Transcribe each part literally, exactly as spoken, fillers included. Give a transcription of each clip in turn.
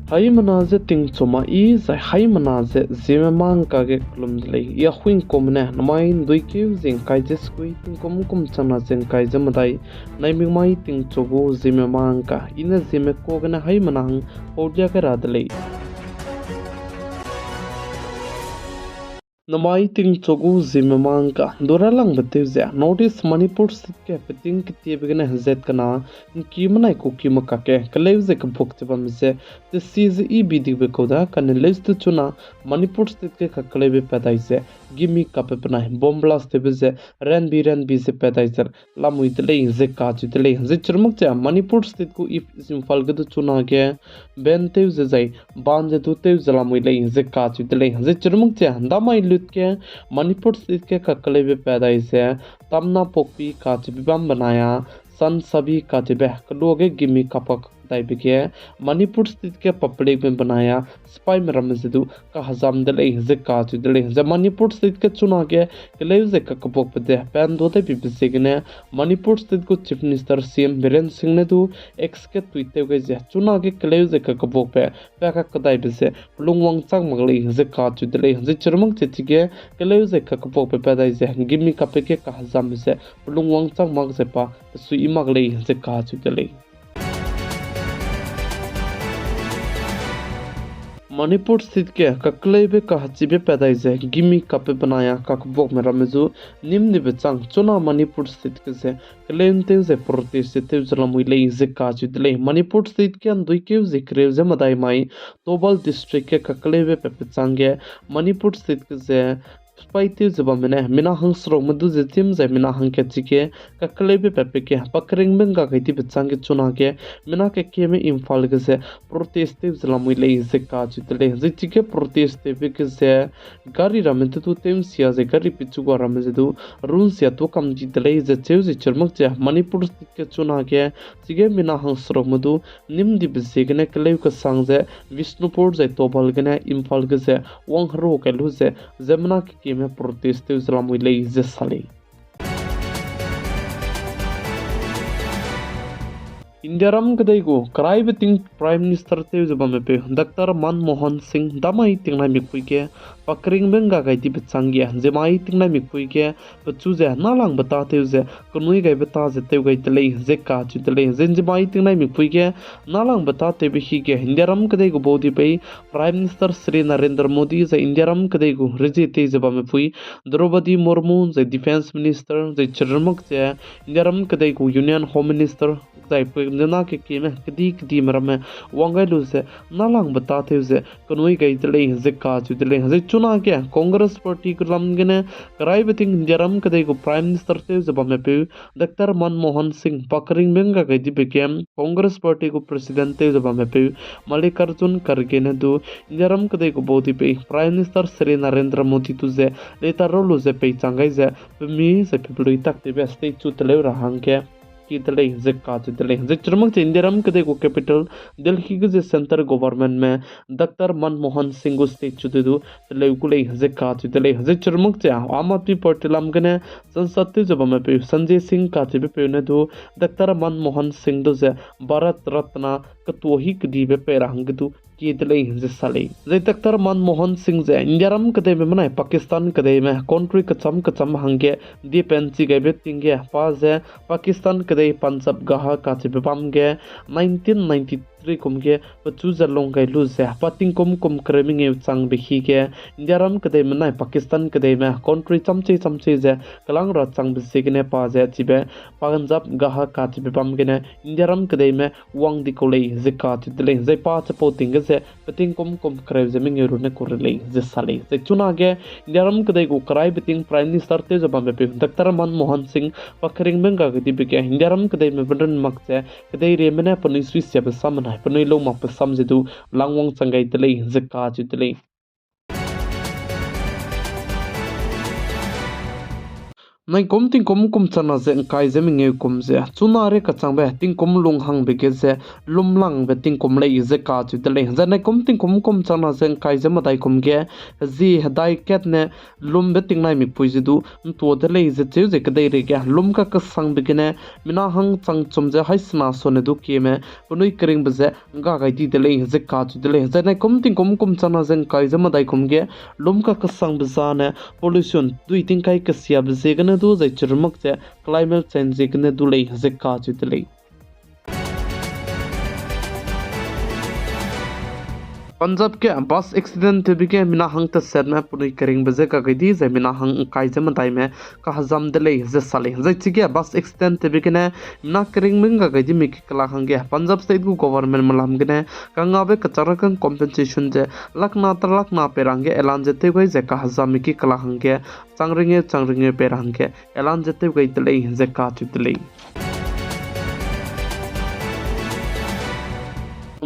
Haimena ze tingchu ma i, zai haimena ze Zeme mangka ge kelum de lei. I Ahuingkumme ne namai ’nduikeu ze ’ngkai ze sekui, tingkum kum changna ze ’ngkai ze medai, naimik mai tingchu gu Zeme mangka, i ne Zeme ka gene haimena hang paulia gai ra de lei. Namai tingchu gu Zeme mangka, ’ndu ralangbe tew ze North East Manipur State ge peting ketiebe gene hezat kena, ’ngki menai kuki me kakge keleu ze kebuak che bamme ze, tesi ze i bi dibe kau da, kane leuse du chuna Manipur State ge kakeleube pat dai ze, gimi kape benai bomb blast tewbe ze, ranbi ranbi ze pat dai ze lamui de lei ze kacheu de lei. Zai chirmuk che Manipur State gu East Imphal ge du chunage ban tew ze zai ban ze du tew ze lamui lei ze kacheu de lei. Zai chirmuk che ’ndamai lut ge Manipur State ge kakeleube pat dai ze, Tamna Pokpi kacheube bam benai a, San Sabi kacheube keluage gimi kapak daibe ge, Manipur State ge publicme benai a, sipaime ramme ze du kahezam de lei ze kacheu de lei. Zai Manipur State ge chunage keleu ze kakebuakbe de pan du dai bibe ziegene, Manipur State gu Chief Minister C M Biren Singh ne du X ge tweet tew gai ze, chunage keleu ze kakebuakbe pa kakedaibe ze pelung wangchang mak lei ze kacheu de lei. Zai chirmuk che chige keleu ze kakebuakbe pat dai ze, gimi kape ge kahezambe ze pelung wangchang mak ze pa pesui i mak lei ze kacheu de lei. Manipur State ge kakeleube kahechibe pat dai ze, gimi kape benai a kakebuakme ramme zu nîm dibe chang, chuna Manipur State ge ze keleu ’ntew ze protest ze tew ze lamui lei ze kacheu de lei. Manipur State ge ’nduikeu ze kereu ze medai mai, Thoubal District ge kakeleube patbe chang ge, Manipur State ge ze sipai tew ze bamme ne mina hangserukme du ze chim zai mina hangkat chige kakeleube patbe ge pa keringbe ’ngga gai dibe chang ge chunage, mina kekieme Imphal ge ze protest tew ze lamui lei ze kacheu de lei. Zai chige protest tewbe ge ze gari ramme te du tew ’nsia ze gari pichu gua ramme ze du runsia tu kam di de lei ze cheu ze chirmuk che Manipur State ge chunage, chige mina hangserukme du nîm dibe ziegene keleu kesang ze Bishnupur zai Thoubal gene Imphal ge ze wangherua kai lu ze, ziemmena kekieme protest tew ze lamui lei ze sa lei. Indiaram kedei gu keraibe ting Prime Minister tew ze bamme peu Doctor Manmohan Singh ’ndamai tingnaimikpui ge pa keringbe ’ngga gai dibe chang ge, ’nzimai tingnaimikpui ge pechu ze nâlangbe tâ tew ze kenui gaibe tâ ze tew gai de lei ze kacheu de lei. Zai ’nzimai tingnaimikpui ge nâlangbe tâ tewbe hige Indiaram kedei gu baudipei Prime Minister Shri Narendra Modi zai Indiaram kedei gu rezie tei ze bamme pui Droupadi Murmu zai Defence Minister zai chirmuk ze Indiaram kedei gu Union Home Minister zai pui ’ndena kekieme kedi kedime ramme wang gai lu ze nâlangbe tâ tew ze kenui gai de lei ze kacheu de lei. Zai chunage Congress Party gu lam gene keraibe ting Indiaram kedei gu Prime Minister tew ze bamme peu Doctor Manmohan Singh pa keringbe ’ngga gai dibe ge Congress Party gu President tew ze bamme peu Mallikarjun Kharge ne du Indiaram kedei gu baudipei Prime Minister Shri Narendra Modi tu ze letter rau lu ze peichang gai ze pemi zai pebelui tak tewbe state chu teleu ra hangge ki de lei ze kacheu de lei. Zai chirmuk ze Indiaram kedei gu capital Delhi ge ze centre governmentme Doctor Manmohan Singh gu statue de du teleu gu lei ze kacheu de lei. Zai chirmuk ze Aam Aadmi Party lam gene sansad tew ze bamme peu Sanjay Singh kacheube peu ne du Doctor Manmohan Singh du ze Bharat Ratna ketua hi kedibe pei ra hangge du kie de lei ze sa lei. Zai Doctor Manmohan Singh ze Indiaram kedeime benai Pakistan kedeime country kecham kecham hangge depend chi gaibe ting ge pa ze Pakistan kedei Punjab Gaya kacheube bam ge nineteen ninety-three kum ge pechu ze lung gai lu ze pa tingkum kum kereu mengeu changbe hige Indiaram kedeime benai Pakistan kedeime country chamchei chamchei ze kelang ra changbe ziegene pa ze chibe Punjab Gaya kacheube bam gene Indiaram kedeime wang di kau lei ze kacheu de lei. Zai pa chipau ting ge ze peting kum kum kereu ze mengeu ru ne kau re lei ze sa lei. Zai chunage Indiaram kedei gu keraibe ting Prime Minister tew ze bamme peu Doctor Manmohan Singh pa keringbe ’ngga gai dibe ge Indiaram kedeime benrun mak ze kedeirieme ne penui suisiabe sam benai penui lou makbe sam ze du langwang chang gai de lei ze kacheu de lei. Naikum tingkum kum changna ze ngkai ze mengeu kum ze chuna rei kachangbe tingkum lunghangbe ge ze lumlangbe tingkum lei ze kacheu de lei. Zai naikum tingkum kum changna ze ngkai ze medai kum ge zi hedai kat ne lumbe tingnai mikpui ze du ntua de lei ze cheu ze kedeirei ge lum kakesangbe gene mina hang changchum ze haisena sone du kieme penui keringbe ze ngga gai di de lei ze kacheu de lei. Zai naikum tingkum kum changna ze ngkai ze medai kum ge lum kakesangbe zane pollution dui tingkai kesiabe ziegene du zai chirumak ze climate change ziegene du lei ze kacheu de lei. Punjab ge bus accident tewbe ge mina hang tesetme penui keringbe ze kagai di zai mina hang ngkai ze medaime kahezam de lei ze sa lei. Zai chige bus accident tewbe gene mina keringbe ngga gai dime ki kelak hangge Punjab State gu government melam gene kangabe kechak ra kang compensation ze lakna ta lakna pei ra hangge elan ze tew gai ze kahezamme ki kelak hangge chang ringeu chang ringeu pei ra hangge elan ze tew gai de lei ze kacheu de lei.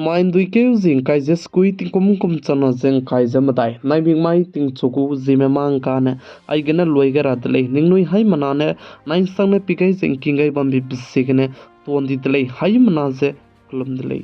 Mai ndui keu zi ngkai ze sekui tingkum kum changna ze ngkai ze medai naimik mai tingchu gu ziemme mâ ngkane aigene lui gai ra de lei. Ningnui haimena ne naisangne pi gai ze ngking gai bambe be ziegene tuan di de lei. Haimena ze kelum de lei.